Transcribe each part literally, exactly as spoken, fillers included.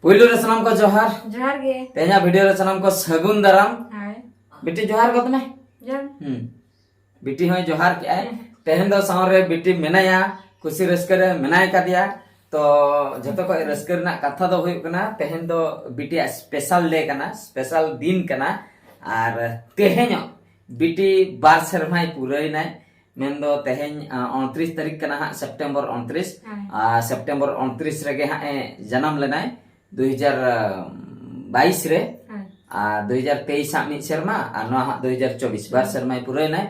ᱯᱩᱭᱞᱩ ᱨᱮ ᱥᱟᱱᱟᱢ ᱠᱚ ᱡᱚᱦᱟᱨ᱾ ᱡᱚᱦᱟᱨ ᱜᱮ᱾ ᱛᱮᱦᱮᱧᱟᱜ ᱵᱷᱤᱰᱤᱭᱳ ᱨᱮ ᱥᱟᱱᱟᱢ ᱠᱚ ᱥᱟᱹᱜᱩᱱ ᱫᱟᱨᱟᱢ᱾ ᱦᱳᱭ᱾ ᱵᱤᱴᱤ, ᱡᱚᱦᱟᱨ ᱜᱚᱫ ᱢᱮ᱾ ᱡᱚᱦᱟᱨ᱾ ᱦᱩᱸ᱾ ᱵᱤᱴᱤ ᱦᱚᱸᱭ ᱡᱚᱦᱟᱨ ᱠᱮᱜᱼᱟᱭ᱾ ᱛᱮᱦᱮᱧ ᱫᱚ ᱥᱟᱶᱨᱮ ᱵᱤᱴᱤ ᱢᱮᱱᱟᱭᱟ, ᱠᱩᱥᱤ ᱨᱟᱹᱥᱠᱟᱹ ᱨᱮ ᱢᱮᱱᱟᱭ ᱠᱟᱫᱮᱭᱟ᱾ ᱛᱚ, ᱡᱷᱚᱛᱚ ᱠᱷᱚᱡ ᱨᱟᱹᱥᱠᱟᱹ ᱨᱮᱱᱟᱜ ᱠᱟᱛᱷᱟ ᱫᱚ ᱦᱩᱭᱩᱜ ᱠᱟᱱᱟ, ᱛᱮᱦᱮᱧ ᱫᱚ ᱵᱤᱴᱤᱭᱟᱜ ᱥᱯᱮᱥᱟᱞ ᱰᱮ ᱠᱟᱱᱟ, ᱥᱯᱮᱥᱟᱞ ᱫᱤᱱ ᱠᱟᱱᱟ᱾ ᱟᱨ ᱛᱮᱦᱮᱧᱚᱜ ᱵᱤᱴᱤ ᱵᱟᱨ ᱥᱮᱨᱢᱟᱭ ᱯᱩᱨᱟᱹᱭᱱᱟᱭ᱾ ᱢᱮᱱᱫᱚ ᱛᱮᱦᱮᱧ, ᱟ, ᱩᱱᱛᱨᱤᱥ ᱛᱟᱹᱨᱤᱠᱷ ᱠᱟᱱᱟ ᱦᱟᱸᱜ, ᱥᱮᱯᱴᱮᱢᱵᱚᱨ ᱩᱱᱛᱨᱤᱥ᱾ ᱦᱮᱸ᱾ ᱟᱨ ᱥᱮᱯᱴᱮᱢᱵᱚᱨ ᱩᱱᱛᱨᱤᱥ ᱨᱮᱜᱮ ᱦᱟᱸᱜ ᱮ ᱡᱟᱱᱟᱢ ᱞᱮᱱᱟᱭ, ᱫᱩᱭ ᱦᱟᱡᱟᱨ ᱵᱟᱭᱤᱥ ᱨᱮ᱾ ᱦᱮᱸ᱾ ᱟᱨ ᱫᱩᱭ ᱦᱟᱡᱟᱨ ᱛᱮᱭᱤᱥ ᱦᱟᱸᱜ ᱢᱤᱫ ᱥᱮᱨᱢᱟ, ᱟᱨ ᱱᱚᱣᱟ ᱦᱟᱸᱜ ᱫᱩᱭ ᱦᱟᱡᱟᱨ ᱪᱚᱵᱵᱤᱥ, ᱵᱟᱨ ᱦᱮᱸ᱾ ᱥᱮᱨᱢᱟᱭ ᱯᱩᱨᱟᱹᱭᱱᱟᱭ᱾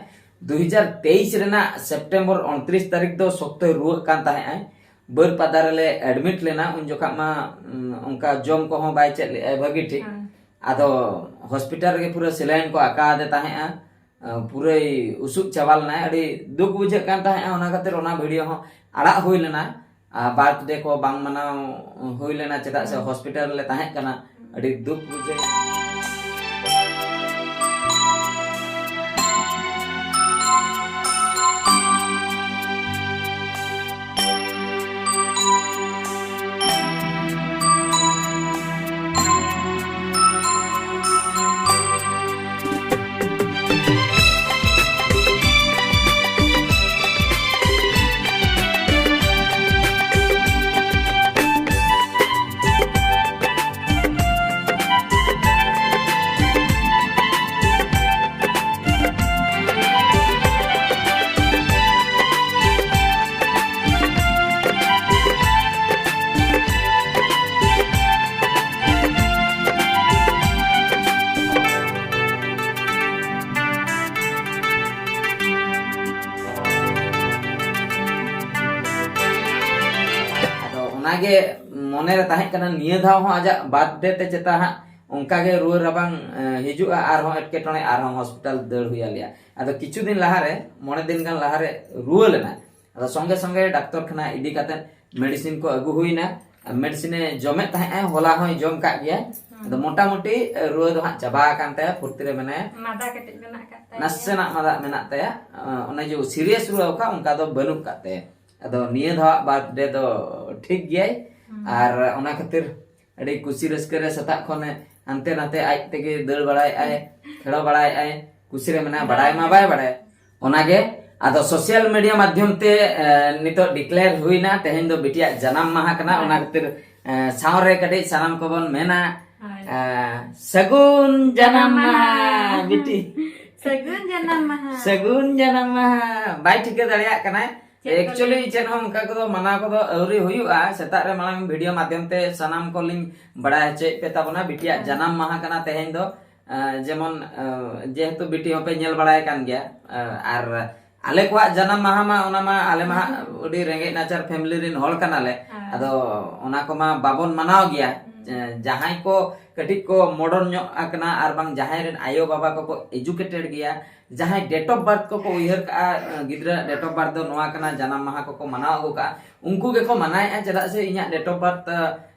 ᱫᱩᱭ ᱦᱟᱡᱟᱨ ᱛᱮᱭᱤᱥ ᱨᱮᱱᱟᱜ ᱥᱮᱯᱴᱮᱢᱵᱚᱨ ᱩᱱᱛᱨᱤᱥ ᱛᱟᱹᱨᱤᱠᱷ ᱫᱚ ᱥᱚᱠᱛᱚᱭ ᱨᱩᱣᱟᱹᱜ ᱠᱟᱱ ᱛᱟᱦᱮᱸᱜ ᱟᱭ᱾ ᱵᱟᱹᱨᱯᱟᱫᱟ ᱨᱮᱞᱮ ᱮᱰᱢᱤᱴ ᱞᱮᱱᱟ᱾ ᱩᱱ ᱡᱚᱠᱷᱟᱜ ᱢᱟ, ᱩᱸ, ᱚᱱᱠᱟ ᱡᱚᱢ ᱠᱚᱦᱚᱸ ᱵᱟᱭ ᱪᱮᱫ ᱞᱮᱜᱼᱟᱭ ᱵᱷᱟᱹᱜᱤ ᱴᱷᱤᱠ᱾ ᱦᱮᱸ᱾ ᱟᱫᱚ ᱦᱚᱥᱯᱤᱴᱟᱞ ᱨᱮᱜᱮ ᱯᱩᱨᱟᱹ ᱥᱮᱞᱟᱭᱤᱱ ᱠᱚ ᱟᱠᱟᱫᱮ ᱛᱟᱦᱮᱸᱜᱼᱟ᱾ ᱟᱸ, ᱯᱩᱨᱟᱹᱭ ᱩᱥᱩᱵ ᱪᱟᱵᱟ ᱞᱮᱱᱟᱭ᱾ ᱟᱹᱰᱤ ᱫᱩᱠ ᱵᱩᱡᱷᱟᱹᱜ ᱠᱟᱱ ᱛᱟᱦᱮᱸᱜᱼᱟ, ᱚᱱᱟ ᱠᱷᱟᱹᱛᱤᱨ ᱚᱱᱟ ᱵᱷᱤᱰᱤᱭᱳ ᱦᱚᱸ ᱟᱲᱟᱜ ᱦᱩᱭ ᱞᱮᱱᱟ᱾ ᱟᱨ ᱵᱟᱨᱛᱷᱰᱮ ᱠᱚ ᱵᱟᱝ ᱢᱟᱱᱟᱣ ᱦᱩᱭ ᱞᱮᱱᱟ, ᱪᱮᱫᱟᱜ ᱥᱮ ᱦᱩᱸ᱾ ᱦᱚᱥᱯᱤᱴᱟᱞ ᱨᱮᱞᱮ ᱛᱟᱦᱮᱸ ᱠᱟᱱᱟ᱾ ᱟᱹᱰᱤ ᱫᱩᱠ ᱵᱩᱡᱷᱟᱹᱣ᱾ ᱟᱫᱚ ᱚᱱᱟᱜᱮ ᱢᱚᱱᱮᱨᱮ ᱛᱟᱦᱮᱸ ᱠᱟᱱᱟ, ᱱᱤᱭᱟᱹ ᱫᱷᱟᱣ ᱦᱚᱸ ᱟᱡᱟᱜ ᱵᱟᱨᱛᱷᱰᱮ ᱛᱮ ᱪᱮᱛᱟ ᱦᱟᱸᱜ ᱚᱱᱠᱟᱜᱮ ᱨᱩᱣᱟᱹ ᱨᱟᱵᱟᱝ, ᱮ, ᱦᱤᱡᱩᱜᱼᱟ, ᱟᱨᱦᱚᱸ ᱮᱴᱠᱮᱴᱚᱬᱮ, ᱟᱨᱦᱚᱸ ᱦᱚᱥᱯᱤᱴᱟᱞ ᱫᱟᱹᱲ ᱦᱩᱭ ᱟᱞᱮᱭᱟ᱾ ᱟᱫᱚ ᱠᱤᱪᱷᱩ ᱫᱤᱱ ᱞᱟᱦᱟᱨᱮ, ᱢᱚᱬᱮ ᱫᱤᱱ ᱜᱟᱱ ᱞᱟᱦᱟᱨᱮ ᱨᱩᱣᱟᱹ ᱞᱮᱱᱟᱭ᱾ ᱟᱫᱚ ᱥᱚᱸᱜᱮ ᱥᱚᱸᱜᱮ ᱰᱟᱠᱛᱚᱨ ᱠᱷᱟᱱᱟ ᱤᱫᱤ ᱠᱟᱛᱮ ᱢᱮᱰᱤᱥᱤᱱ ᱠᱚ ᱟᱹᱜᱩ ᱦᱩᱭᱱᱟ᱾ ᱢᱮᱰᱤᱥᱤᱱ ᱮ ᱡᱚᱢᱮᱫ ᱛᱟᱦᱮᱸᱜ ᱟᱭ, ᱦᱚᱞᱟ ᱦᱚᱸᱭ ᱡᱚᱢ ᱠᱟᱜ ᱜᱮᱭᱟ᱾ ᱦᱩᱸ᱾ ᱟᱫᱚ ᱢᱚᱴᱟᱢᱩᱴᱤ, ᱮ, ᱨᱩᱣᱟᱹ ᱫᱚ ᱦᱟᱸᱜ ᱪᱟᱵᱟ ᱟᱠᱟᱱ ᱛᱟᱭᱟ, ᱯᱷᱩᱨᱛᱤ ᱨᱮ ᱢᱮᱱᱟᱭᱟ᱾ ᱢᱟᱫᱟ ᱠᱟᱹᱴᱤᱡ ᱢᱮᱱᱟᱜ ᱟᱠᱟᱫ ᱛᱟᱭᱟ᱾ ᱱᱟᱥᱮᱱᱟᱜ ᱢᱟᱫᱟ ᱢᱮᱱᱟᱜ ᱛᱟᱭᱟ᱾ ᱮ, ᱚᱱᱮ ᱡᱮ ᱥᱤᱨᱤᱭᱟᱥ ᱨᱩᱣᱟᱹ ᱚᱠᱟ, ᱚᱱᱠᱟ ᱫᱚ ᱵᱟᱹᱱᱩᱜ ᱠᱟᱜ ᱛᱟᱭᱟ᱾ ᱟᱫᱚ ᱱᱤᱭᱟᱹ ᱫᱷᱟᱣᱟᱜ ᱵᱟᱨᱛᱷᱰᱮ ᱫᱚ ᱴᱷᱤᱠ ᱜᱮᱭᱟᱭ᱾ ᱦᱩᱸ᱾ ᱟᱨ ᱚᱱᱟ ᱠᱷᱟᱹᱛᱤᱨ ᱟᱹᱰᱤ ᱠᱩᱥᱤ ᱨᱟᱹᱥᱠᱟᱹ ᱨᱮ ᱥᱮᱛᱟᱜ ᱠᱷᱚᱱᱮ ᱦᱟᱱᱛᱮ ᱱᱟᱛᱮ ᱟᱡ ᱛᱮᱜᱮ ᱫᱟᱹᱲ ᱵᱟᱲᱟᱭᱮᱫᱼᱟᱭ, ᱠᱷᱮᱞᱳ ᱵᱟᱲᱟᱭᱮᱫᱼᱟᱭ, ᱠᱩᱥᱤ ᱨᱮ ᱢᱮᱱᱟᱭᱟ, ᱵᱟᱲᱟᱭ ᱢᱟ ᱵᱟᱭ ᱵᱟᱲᱟᱭᱟ᱾ ᱚᱱᱟᱜᱮ ᱟᱫᱚ ᱥᱳᱥᱟᱞ ᱢᱤᱰᱤᱭᱟ ᱢᱟᱫᱽᱫᱷᱚᱢ ᱛᱮ ᱮ, ᱱᱤᱛᱚᱜ ᱰᱤᱠᱞᱮᱭᱟᱨ ᱦᱩᱭᱱᱟ, ᱛᱮᱦᱮᱧ ᱫᱚ ᱵᱤᱴᱤᱭᱟᱜ ᱡᱟᱱᱟᱢ ᱢᱟᱦᱟ ᱠᱟᱱᱟ᱾ ᱚᱱᱟ ᱠᱷᱟᱹᱛᱤᱨ ᱮ, ᱥᱟᱶᱨᱮ ᱠᱟᱹᱴᱤᱡ ᱥᱟᱱᱟᱢ ᱠᱚᱵᱚᱱ ᱢᱮᱱᱟ, ᱦᱳᱭ᱾ ᱮ, ᱥᱟᱹᱜᱩᱱ ᱡᱟᱱᱟᱢ ᱡᱟᱱᱟᱢ ᱢᱟᱦᱟ ᱢᱟᱦᱟ᱾ ᱵᱤᱴᱤ᱾ ᱥᱟᱹᱜᱩᱱ ᱡᱟᱱᱟᱢ ᱢᱟᱦᱟ᱾ ᱥᱟᱹᱜᱩᱱ ᱡᱟᱱᱟᱢ ᱢᱟᱦᱟ᱾ ᱵᱟᱭ ᱴᱷᱤᱠᱟᱹ ᱫᱟᱲᱮᱭᱟᱜ ᱠᱟᱱᱟᱭ᱾ ᱪᱮᱫ ᱠᱚ ᱮᱠᱪᱩᱭᱮᱞᱤ ᱞᱟᱹᱭᱟ? ᱪᱮᱫ ᱦᱚᱸ ᱚᱱᱠᱟ ᱠᱚᱫᱚ ᱢᱟᱱᱟᱣ ᱠᱚᱫᱚ ᱟᱹᱣᱨᱤ ᱦᱩᱭᱩᱜᱼᱟ᱾ ᱥᱮᱛᱟᱜ ᱨᱮ ᱢᱟᱲᱟᱝ ᱵᱷᱤᱰᱤᱭᱳ ᱢᱟᱫᱽᱫᱷᱚᱢ ᱛᱮ ᱥᱟᱱᱟᱢ ᱠᱚᱞᱤᱧ ᱵᱟᱲᱟᱭ ᱦᱚᱪᱚᱭᱮᱫ ᱯᱮ ᱛᱟᱵᱚᱱᱟ, ᱵᱤᱴᱤᱭᱟᱜ ᱦᱮᱸ᱾ ᱡᱟᱱᱟᱢ ᱢᱟᱦᱟ ᱠᱟᱱᱟ ᱛᱮᱦᱮᱧ ᱫᱚ᱾ ᱮ, ᱡᱮᱢᱚᱱ ᱮ, ᱡᱮᱦᱮᱛᱩ ᱵᱤᱴᱤ ᱦᱚᱸᱯᱮ ᱧᱮᱞ ᱵᱟᱲᱟᱭ ᱠᱟᱱ ᱜᱮᱭᱟ, ᱮ, ᱟᱨ ᱟᱞᱮ ᱠᱚᱣᱟᱜ ᱡᱟᱱᱟᱢ ᱢᱟᱦᱟ ᱢᱟ ᱚᱱᱟ ᱢᱟ ᱟᱞᱮ ᱢᱟ ᱦᱟᱸᱜ ᱟᱹᱰᱤ ᱨᱮᱸᱜᱮᱡ ᱱᱟᱪᱟᱨ ᱯᱷᱮᱢᱮᱞᱤ ᱨᱮᱱ ᱦᱚᱲ ᱠᱟᱱᱟᱞᱮ᱾ ᱦᱮᱸ᱾ ᱟᱫᱚ ᱚᱱᱟ ᱠᱚᱢᱟ ᱵᱟᱵᱚᱱ ᱢᱟᱱᱟᱣ ᱜᱮᱭᱟ᱾ ᱦᱩᱸ᱾ ᱮ, ᱡᱟᱦᱟᱸᱭ ᱠᱚ ᱠᱟᱹᱴᱤᱡ ᱠᱚ ᱢᱚᱰᱚᱨᱱ ᱧᱚᱜ ᱟᱠᱟᱱᱟ ᱟᱨ ᱵᱟᱝ ᱡᱟᱦᱟᱸᱭ ᱨᱮᱱ ᱟᱭᱳ ᱵᱟᱵᱟ ᱠᱚᱠᱚ ᱮᱡᱩᱠᱮᱴᱮᱰ ᱜᱮᱭᱟ, ᱡᱟᱦᱟᱸᱭ ᱰᱮᱴ ᱚᱯᱷ ᱵᱟᱨᱛᱷ ᱠᱚᱠᱚ ᱩᱭᱦᱟᱹᱨ ᱠᱟᱜᱼᱟ, ᱜᱤᱫᱽᱨᱟᱹ ᱰᱮᱴ ᱚᱯᱷ ᱵᱟᱨᱛᱷ ᱫᱚ ᱱᱚᱣᱟ ᱠᱟᱱᱟ, ᱡᱟᱱᱟᱢ ᱢᱟᱦᱟ ᱠᱚᱠᱚ ᱢᱟᱱᱟᱣ ᱟᱹᱜᱩ ᱠᱟᱜᱼᱟ, ᱩᱱᱠᱩ ᱜᱮᱠᱚ ᱢᱟᱱᱟᱣᱮᱫᱼᱟ᱾ ᱪᱮᱫᱟᱜ ᱥᱮ ᱤᱧᱟᱹᱜ ᱰᱮᱴ ᱚᱯᱷ ᱵᱟᱨᱛᱷ,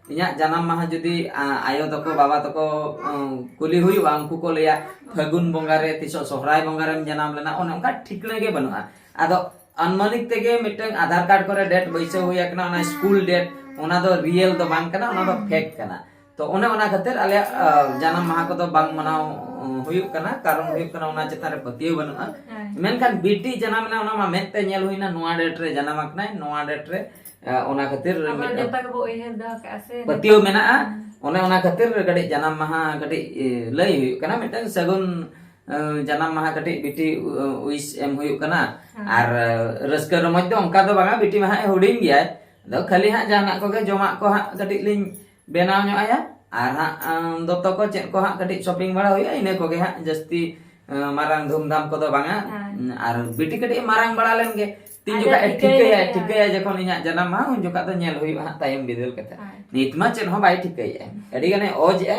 ᱤᱧᱟᱹᱜ ᱡᱟᱱᱟᱢ ᱢᱟᱦᱟ ᱡᱩᱫᱤ, ᱟ, ᱟᱭᱳ ᱛᱟᱠᱚ, ᱵᱟᱵᱟ ᱛᱟᱠᱚ, ᱩᱸ, ᱠᱩᱞᱤ ᱦᱩᱭᱩᱜᱼᱟ, ᱩᱱᱠᱩ ᱠᱚ ᱞᱟᱹᱭᱟ, "ᱯᱷᱟᱹᱜᱩᱱ ᱵᱚᱸᱜᱟ ᱨᱮ, ᱛᱤᱥᱚᱜ ᱥᱚᱦᱨᱟᱭ ᱵᱚᱸᱜᱟ ᱨᱮᱢ ᱡᱟᱱᱟᱢ ᱞᱮᱱᱟ?" ᱚᱱᱮ ᱚᱱᱠᱟ ᱴᱷᱤᱠᱟᱹᱱᱟ ᱜᱮ ᱵᱟᱹᱱᱩᱜᱼᱟ᱾ ᱟᱫᱚ ᱟᱱᱢᱟᱱᱤᱠ ᱛᱮᱜᱮ ᱢᱤᱫᱴᱟᱝ ᱟᱫᱷᱟᱨ ᱠᱟᱨᱰ ᱠᱚᱨᱮ ᱰᱮᱴ ᱵᱟᱹᱭᱥᱟᱹᱣ ᱦᱩᱭ ᱟᱠᱟᱱᱟ, ᱚᱱᱟ ᱥᱠᱩᱞ ᱰᱮᱴ, ᱚᱱᱟ ᱫᱚ ᱨᱤᱭᱮᱞ ᱫᱚ ᱵᱟᱝ ᱠᱟᱱᱟ, ᱚᱱᱟ ᱫᱚ ᱯᱷᱮᱠ ᱠᱟᱱᱟ᱾ ᱛᱚ ᱚᱱᱮ ᱚᱱᱟ ᱠᱷᱟᱹᱛᱤᱨ ᱟᱞᱮᱭᱟᱜ, ᱟ, ᱡᱟᱱᱟᱢ ᱢᱟᱦᱟ ᱠᱚᱫᱚ ᱵᱟᱝ ᱢᱟᱱᱟᱣ, ᱩᱸ, ᱦᱩᱭᱩᱜ ᱠᱟᱱᱟ᱾ ᱠᱟᱨᱚᱱ ᱦᱩᱭᱩᱜ ᱠᱟᱱᱟ ᱚᱱᱟ ᱪᱮᱛᱟᱱ ᱨᱮ ᱯᱟᱹᱛᱭᱟᱹᱣ ᱵᱟᱹᱱᱩᱜᱼᱟ᱾ ᱦᱮᱸ᱾ ᱢᱮᱱᱠᱷᱟᱱ ᱵᱤᱴᱤ ᱡᱟᱱᱟᱢ ᱮᱱᱟ, ᱚᱱᱟ ᱢᱟ ᱢᱮᱫ ᱛᱮ ᱧᱮᱞ ᱦᱩᱭᱱᱟ, ᱱᱚᱣᱟ ᱰᱮᱴ ᱨᱮ ᱡᱟᱱᱟᱢ ᱟᱠᱟᱱᱟᱭ, ᱱᱚᱣᱟ ᱰᱮᱴ ᱨᱮ, ᱟ, ᱚᱱᱟ ᱠᱷᱟᱹᱛᱤᱨ ᱟᱵᱚ ᱢᱤᱫᱴᱟᱝ ᱡᱚᱛᱚ ᱜᱮᱵᱚ ᱩᱭᱦᱟᱹᱨ ᱫᱚᱦᱚ ᱠᱟᱜᱼᱟ ᱥᱮ᱾ ᱯᱟᱹᱛᱭᱟᱹᱣ ᱢᱮᱱᱟᱜᱼᱟ᱾ ᱦᱮᱸ᱾ ᱚᱱᱮ ᱚᱱᱟ ᱠᱷᱟᱹᱛᱤᱨ ᱠᱟᱹᱴᱤᱡ ᱡᱟᱱᱟᱢ ᱢᱟᱦᱟ ᱠᱟᱹᱴᱤᱡ, ᱮ, ᱞᱟᱹᱭ ᱦᱩᱭᱩᱜ ᱠᱟᱱᱟ, ᱢᱤᱫᱴᱟᱝ ᱥᱟᱹᱜᱩᱱ, ᱮ, ᱡᱟᱱᱟᱢ ᱢᱟᱦᱟ ᱠᱟᱹᱴᱤᱡ ᱵᱤᱴᱤ, ᱮ, ᱩᱭᱤᱥ ᱮᱢ ᱦᱩᱭᱩᱜ ᱠᱟᱱᱟ᱾ ᱦᱮᱸ᱾ ᱟᱨ, ᱮ, ᱨᱟᱹᱥᱠᱟᱹ ᱨᱚᱢᱚᱡᱽ ᱫᱚ ᱚᱱᱠᱟ ᱫᱚ ᱵᱟᱝᱟ, ᱵᱤᱴᱤ ᱢᱟ ᱦᱟᱸᱜ ᱮ ᱦᱩᱰᱤᱧ ᱜᱮᱭᱟᱭ᱾ ᱟᱫᱚ ᱠᱷᱟᱹᱞᱤ ᱦᱟᱸᱜ ᱡᱟᱦᱟᱱᱟᱜ ᱠᱚᱜᱮ ᱡᱚᱢᱟᱜ ᱠᱚ ᱦᱟᱸᱜ ᱠᱟᱹᱴᱤᱡ ᱞᱤᱧ ᱵᱮᱱᱟᱣ ᱧᱚᱜ ᱟᱭᱟ᱾ ᱟᱨ ᱦᱟᱸᱜ, ᱟᱸ, ᱫᱚᱛᱚ ᱠᱚ ᱪᱮᱫ ᱠᱚ ᱦᱟᱸᱜ ᱠᱟᱹᱴᱤᱡ ᱥᱚᱯᱤᱝ ᱵᱟᱲᱟ ᱦᱩᱭᱩᱜᱼᱟ, ᱤᱱᱟᱹ ᱠᱚᱜᱮ ᱦᱟᱸᱜ ᱡᱟᱹᱥᱛᱤ, ᱟᱸ, ᱢᱟᱨᱟᱝ ᱫᱷᱩᱢᱫᱷᱟᱢ ᱠᱚᱫᱚ ᱵᱟᱝᱟ᱾ ᱦᱮᱸ᱾ ᱟᱨ ᱵᱤᱴᱤ ᱠᱟᱹᱴᱤᱡ ᱮ ᱢᱟᱨᱟᱝ ᱵᱟᱲᱟ ᱞᱮᱱ ᱜᱮ, ᱛᱤᱱ ᱟᱡᱟᱜ ᱡᱚᱠᱷᱟᱡ ᱮ ᱴᱷᱤᱠᱟᱹᱭ ᱴᱷᱤᱠᱟᱹᱭᱟ, ᱞᱮᱠᱟ᱾ ᱴᱷᱤᱠᱟᱹᱭᱟ ᱡᱚᱠᱷᱚᱱ ᱤᱧᱟᱹᱜ ᱡᱟᱱᱟᱢ ᱢᱟᱦᱟ, ᱩᱱ ᱡᱚᱠᱷᱟᱡ ᱫᱚ ᱧᱮᱞ ᱦᱩᱭᱩᱜᱼᱟ ᱦᱟᱸᱜ ᱛᱟᱭᱚᱢ ᱵᱤᱫᱟᱹᱞ ᱠᱟᱛᱮ᱾ ᱦᱮᱸ᱾ ᱱᱤᱛ ᱢᱟ ᱪᱮᱫ ᱦᱚᱸ ᱵᱟᱭ ᱴᱷᱤᱠᱟᱹᱭᱮᱫᱼᱟ, ᱟᱹᱰᱤ ᱜᱟᱱᱮ ᱚᱡᱽ ᱮᱫᱼᱟ᱾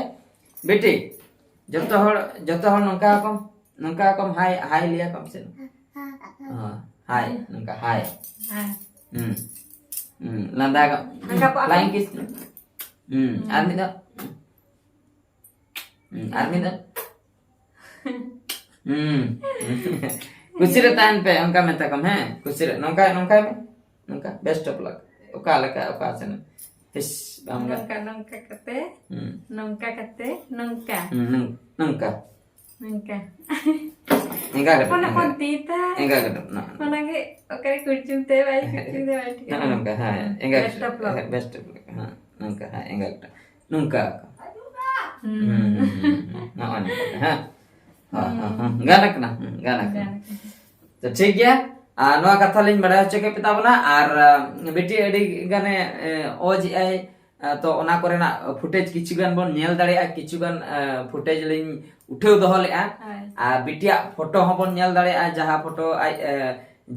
ᱵᱤᱴᱤ, ᱡᱚᱛᱚ ᱦᱚᱲ, ᱡᱚᱛᱚ ᱦᱚᱲ ᱱᱚᱝᱠᱟ ᱠᱚᱢ, ᱱᱚᱝᱠᱟ ᱠᱚᱢ ᱦᱟᱭ, ᱦᱟᱭ ᱞᱟᱹᱭᱟ ᱠᱚᱢ ᱥᱮ᱾ ᱦᱚᱸ, ᱦᱟᱭ, ᱱᱚᱝᱠᱟ ᱦᱟᱭ᱾ ᱦᱮᱸ᱾ ᱦᱩᱸ᱾ ᱦᱩᱸ, ᱞᱟᱸᱫᱟ ᱠᱚ᱾ ᱱᱚᱝᱠᱟ ᱠᱚ ᱟᱯᱮ? Flying kiss᱾ ᱦᱩᱸ, ᱦᱩᱸ᱾ ᱟᱨ ᱢᱤᱫ ᱫᱷᱟᱣ᱾ ᱦᱩᱸ, ᱟᱨ ᱢᱤᱫ ᱫᱷᱟᱣ᱾ ᱦᱩᱸ᱾ ᱠᱩᱥᱤ ᱨᱮ ᱛᱟᱦᱮᱱ ᱯᱮ, ᱚᱱᱠᱟ ᱢᱮᱛᱟ ᱠᱚᱢ, ᱦᱮᱸ? ᱠᱩᱥᱤ ᱨᱮ, ᱱᱚᱝᱠᱟ, ᱱᱚᱝᱠᱟᱭ ᱢᱮ᱾ ᱱᱚᱝᱠᱟ, best of luck᱾ ᱚᱠᱟ ᱞᱮᱠᱟ, ᱚᱠᱟ ᱥᱮᱱ? ᱤᱥ, ᱵᱟᱢ ᱜᱟᱱ᱾ ᱱᱚᱝᱠᱟ, ᱱᱚᱝᱠᱟ ᱠᱟᱛᱮ, ᱦᱩᱸ᱾ ᱱᱚᱝᱠᱟ ᱠᱟᱛᱮ, ᱱᱚᱝᱠᱟ᱾ ᱦᱩᱸ, ᱱᱚᱝ-, ᱱᱚᱝᱠᱟ᱾ ᱱᱚᱝᱠᱟ᱾ ᱮᱸᱜᱟ ᱠᱟᱹᱴᱩᱵ, ᱚᱱᱟ ᱮᱸᱜᱟ᱾ ᱠᱷᱚᱱ ᱛᱤ ᱛᱮ᱾ ᱮᱸᱜᱟ ᱠᱟᱹᱴᱩᱵ, ᱱᱚᱜᱼᱚ ᱱᱚᱝᱠᱟ᱾ ᱚᱱᱟ ᱜᱮ ᱚᱠᱟᱨᱮ ᱠᱩᱲᱪᱩᱢ ᱛᱮ ᱵᱟᱭ ᱠᱩᱲᱪᱩᱢ ᱛᱮ ᱵᱟᱭ ᱴᱷᱤᱠᱟ᱾ ᱱᱚᱜᱼᱚ ᱱᱚᱝᱠᱟ, ᱦᱮᱸ, ᱮᱸᱜᱟ best ᱠᱟᱹᱴᱩᱵ, of luck᱾ ᱦᱮᱸ, best of luck᱾ ᱦᱮᱸ, ᱱᱚᱝᱠᱟ, ᱦᱮᱸ, ᱮᱸᱜᱟ ᱠᱟᱹᱴᱩᱵ᱾ ᱱᱚᱝᱠᱟ᱾ ᱦᱩᱸ᱾ ᱦᱩᱸ, ᱦᱩᱸ, ᱦᱩᱸ, ᱦᱩᱸ᱾ ᱱᱚᱜᱼᱚ ᱱᱚᱝᱠᱟ, ᱦᱮᱸ᱾ ᱦᱮᱸ, ᱦᱮᱸ, ᱦᱮᱸ᱾ ᱦᱩᱸ᱾ ᱜᱟᱱ ᱠᱟᱱᱟ, ᱦᱩᱸ, ᱜᱟᱱ ᱠᱟᱱᱟ᱾ ᱜᱟᱱ ᱠᱟᱱᱟ᱾ ᱛᱚ, ᱴᱷᱤᱠ ᱜᱮᱭᱟ᱾ ᱟᱨ ᱱᱚᱣᱟ ᱠᱟᱛᱷᱟ ᱞᱤᱧ ᱵᱟᱲᱟᱭ ᱦᱚᱪᱚ ᱠᱮᱫ ᱯᱮ ᱛᱟᱵᱚᱱᱟ᱾ ᱟᱨ, ᱟᱸ, ᱵᱤᱴᱤ ᱟᱹᱰᱤ ᱜᱟᱱᱮ, ᱮ, ᱚᱡᱽ ᱮᱜᱼᱟᱭ, ᱮ, ᱛᱚ, ᱚᱱᱟ ᱠᱚᱨᱮᱱᱟᱜ footage ᱠᱤᱪᱷᱩ ᱜᱟᱱ ᱵᱚᱱ ᱧᱮᱞ ᱫᱟᱲᱮᱭᱟᱜᱼᱟ, ᱠᱤᱪᱷᱩ ᱜᱟᱱ, ᱮ, footage ᱞᱤᱧ ᱩᱴᱷᱟᱹᱣ ᱫᱚᱦᱚ ᱞᱮᱜᱼᱟ᱾ ᱦᱳᱭ᱾ ᱟᱨ ᱵᱤᱴᱤᱭᱟᱜ photo ᱦᱚᱸᱵᱚᱱ ᱧᱮᱞ ᱫᱟᱲᱮᱭᱟᱜᱼᱟ, ᱡᱟᱦᱟᱸ photo ᱟᱡ, ᱮ,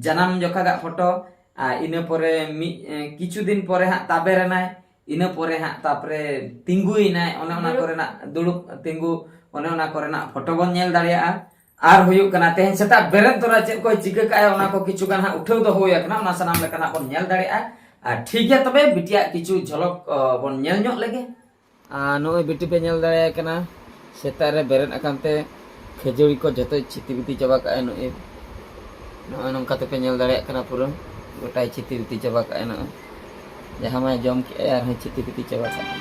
ᱡᱟᱱᱟᱢ ᱡᱚᱠᱷᱟᱜᱟᱜ photo᱾ ᱟᱨ ᱤᱱᱟᱹ ᱯᱚᱨᱮ ᱢᱤᱫ, ᱮ, ᱠᱤᱪᱷᱩ ᱫᱤᱱ ᱯᱚᱨᱮ ᱦᱟᱸᱜ ᱛᱟᱵᱮᱨ ᱮᱱᱟᱭ, ᱤᱱᱟᱹ ᱯᱚᱨᱮ ᱦᱟᱸᱜ ᱛᱟᱯᱚᱨᱮ ᱛᱤᱸᱜᱩᱭᱮᱱᱟᱭ, ᱚᱱᱮ ᱚᱱᱟ ᱫᱩᱲᱩᱵ᱾ ᱠᱚᱨᱮᱱᱟᱜ ᱫᱩᱲᱩᱵ ᱛᱤᱸᱜᱩ, ᱚᱱᱮ ᱚᱱᱟ ᱠᱚᱨᱮᱱᱟᱜ photo ᱵᱚᱱ ᱧᱮᱞ ᱫᱟᱲᱮᱭᱟᱜᱼᱟ᱾ ᱟᱨ ᱦᱩᱭᱩᱜ ᱠᱟᱱᱟ, ᱛᱮᱦᱮᱧ ᱥᱮᱛᱟᱜ ᱵᱮᱨᱮᱫ ᱛᱚᱨᱟ ᱪᱮᱫ ᱠᱚᱭ ᱪᱤᱠᱟᱹ ᱠᱟᱜᱼᱟ, ᱚᱱᱟ ᱠᱚ ᱠᱤᱪᱷᱩ ᱜᱟᱱ ᱦᱟᱸᱜ ᱩᱴᱷᱟᱹᱣ ᱫᱚ ᱦᱩᱭ ᱟᱠᱟᱱᱟ, ᱚᱱᱟ ᱥᱟᱱᱟᱢ ᱞᱮᱠᱟᱱᱟᱜ ᱵᱚᱱ ᱧᱮᱞ ᱫᱟᱲᱮᱭᱟᱜᱼᱟ᱾ ᱟᱨ ᱴᱷᱤᱠ ᱜᱮᱭᱟ, ᱛᱚᱵᱮ ᱵᱤᱴᱤᱭᱟᱜ ᱠᱤᱪᱷᱩ ᱡᱷᱚᱞᱚᱠ, ᱚ, ᱵᱚᱱ ᱧᱮᱞ ᱧᱚᱜ ᱞᱮᱜᱮ᱾ ᱟᱨ ᱱᱚᱜᱼᱚᱭ ᱵᱤᱴᱤ ᱯᱮ ᱧᱮᱞ ᱫᱟᱲᱮᱭᱟᱭ ᱠᱟᱱᱟ, ᱥᱮᱛᱟᱜ ᱨᱮ ᱵᱮᱨᱮᱫ ᱟᱠᱟᱱ ᱛᱮ ᱠᱷᱟᱹᱡᱟᱹᱲᱤ ᱠᱚ ᱡᱚᱛᱚᱭ ᱪᱷᱤᱛᱤ ᱵᱤᱛᱤ ᱪᱟᱵᱟ ᱠᱟᱜᱼᱟᱭ᱾ ᱱᱚᱜᱼᱚᱭ, ᱱᱚᱜᱼᱚᱭ ᱱᱚᱝᱠᱟ ᱛᱮᱯᱮ ᱧᱮᱞ ᱫᱟᱲᱮᱭᱟᱜ ᱠᱟᱱᱟ, ᱯᱩᱨᱟᱹ ᱜᱚᱴᱟᱭ ᱪᱷᱤᱛᱤ ᱵᱤᱛᱤ ᱪᱟᱵᱟ ᱠᱟᱜᱼᱟᱭ᱾ ᱱᱚᱜᱼᱚᱭ ᱡᱟᱦᱟᱸ ᱢᱟᱭ ᱡᱚᱢ ᱠᱮᱜᱼᱟᱭ, ᱟᱨᱦᱚᱸ ᱪᱷᱤᱛᱤ ᱵᱤᱛᱤ ᱪᱟᱵᱟ ᱠᱟᱜᱼᱟᱭ᱾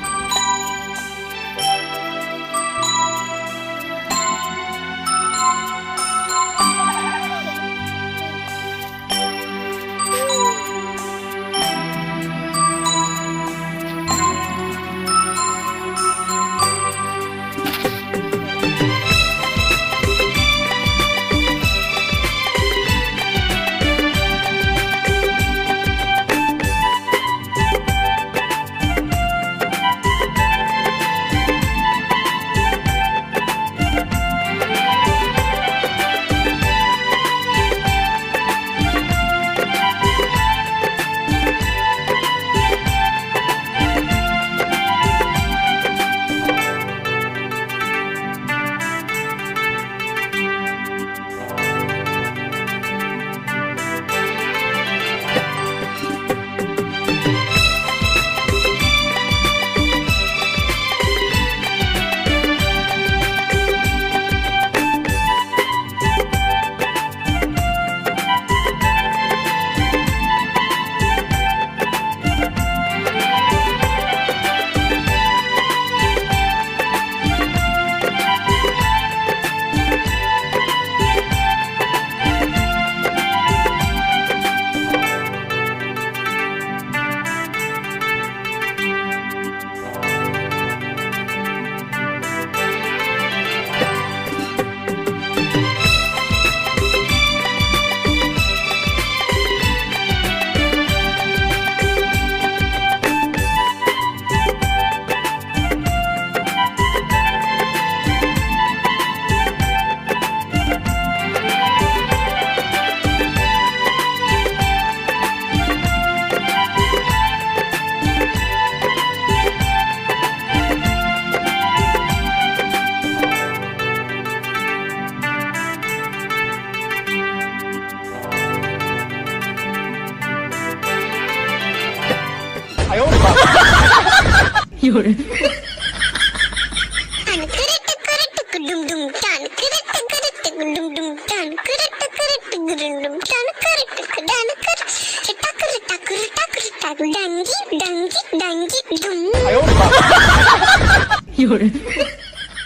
Tan kere tekere tek dum dum, tan kere tekere tek dum dum, tan kere tekere tek dum dum, tan kere tek dan kere, retak retak retak retak, dangi dangi dangi dum.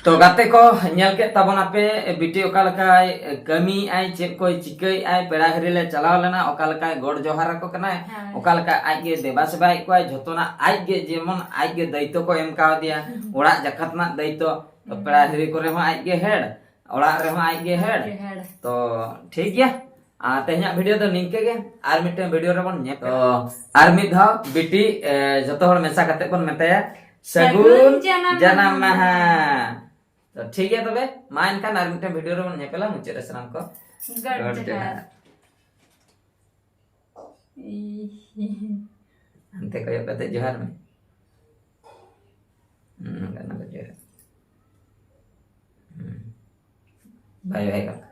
ᱛᱚ ᱜᱟᱛᱮ ᱠᱚ, ᱧᱮᱞ ᱠᱮᱫ ᱛᱟᱵᱚᱱ ᱟᱯᱮ ᱵᱤᱴᱤ ᱚᱠᱟ ᱞᱮᱠᱟᱭ ᱠᱟᱹᱢᱤᱭᱮᱫᱼᱟᱭ, ᱪᱮᱫ ᱠᱚᱭ ᱪᱤᱠᱟᱹᱭᱮᱫᱼᱟᱭ, ᱯᱮᱲᱟ ᱦᱤᱨᱤ ᱞᱮ ᱪᱟᱞᱟᱣ ᱞᱮᱱᱟ, ᱚᱠᱟ ᱞᱮᱠᱟᱭ ᱜᱚᱰ ᱡᱚᱦᱟᱨ ᱟᱠᱚ ᱠᱟᱱᱟᱭ, ᱦᱮᱸ᱾ ᱚᱠᱟ ᱞᱮᱠᱟ ᱟᱡ ᱜᱮ ᱫᱮᱵᱟ ᱥᱮᱵᱟᱭᱮᱫ ᱠᱚᱣᱟᱭ, ᱡᱷᱚᱛᱚᱱᱟᱜ ᱟᱡ ᱜᱮ, ᱡᱮᱢᱚᱱ ᱟᱡ ᱜᱮ ᱫᱟᱭᱤᱛᱛᱚ ᱠᱚ ᱮᱢ ᱠᱟᱣᱫᱮᱭᱟ, ᱚᱲᱟᱜ ᱡᱟᱠᱟᱛ ᱨᱮᱱᱟᱜ ᱫᱟᱭᱤᱛᱛᱚ᱾ ᱛᱚ ᱯᱮᱲᱟ ᱦᱤᱨᱤ ᱠᱚᱨᱮ ᱦᱚᱸ ᱟᱡ ᱜᱮ ᱦᱮᱰ, ᱚᱲᱟᱜ ᱨᱮᱦᱚᱸ ᱟᱡ ᱜᱮ ᱦᱮᱰ᱾ ᱦᱮᱰ᱾ ᱛᱚ ᱴᱷᱤᱠ ᱜᱮᱭᱟ, ᱟᱨ ᱛᱮᱦᱮᱧᱟᱜ ᱵᱷᱤᱰᱤᱭᱳ ᱫᱚ ᱱᱤᱝᱠᱟᱹ ᱜᱮ, ᱟᱨ ᱢᱤᱫᱴᱮᱱ ᱵᱷᱤᱰᱤᱭᱳ ᱨᱮᱵᱚᱱ ᱧᱮᱯᱮᱞᱟ᱾ ᱛᱚ ᱟᱨ ᱢᱤᱫ ᱫᱷᱟᱣ ᱵᱤᱴᱤ ᱮ, ᱡᱷᱚᱛᱚ ᱦᱚᱲ ᱢᱮᱥᱟ ᱠᱟᱛᱮ ᱵᱚᱱ ᱢᱮᱛᱟᱭᱟ ᱥᱟᱹᱜᱩᱱ ᱥᱟᱹᱜᱩᱱ ᱡᱟᱱᱟᱢ ᱡᱟᱱᱟᱢ ᱢᱟᱦᱟ᱾ ᱢᱟᱦᱟ᱾ ᱛᱚ ᱴᱷᱤᱠ ᱜᱮᱭᱟ, ᱛᱚᱵᱮ ᱢᱟ ᱮᱱᱠᱷᱟᱱ ᱟᱨ ᱢᱤᱫᱴᱮᱱ ᱵᱷᱤᱰᱤᱭᱳ ᱨᱮᱵᱚᱱ ᱧᱮᱯᱮᱞᱟ ᱢᱩᱪᱟᱹᱫ ᱨᱮ ᱥᱟᱱᱟᱢ ᱠᱚ᱾ ᱜᱚᱰ ᱜᱚᱰ ᱡᱚᱦᱟᱨ᱾ ᱦᱟᱱᱛᱮ ᱠᱚᱭᱚᱜ ᱠᱟᱛᱮ ᱡᱚᱦᱟᱨ ᱢᱮ᱾ ᱦᱩᱸ, ᱜᱟᱱᱚᱜᱼᱟ, ᱡᱚᱦᱟᱨ᱾ ᱦᱩᱸ᱾ ᱵᱟᱭ ᱵᱟᱭ ᱜᱟᱱᱚᱜᱼᱟ᱾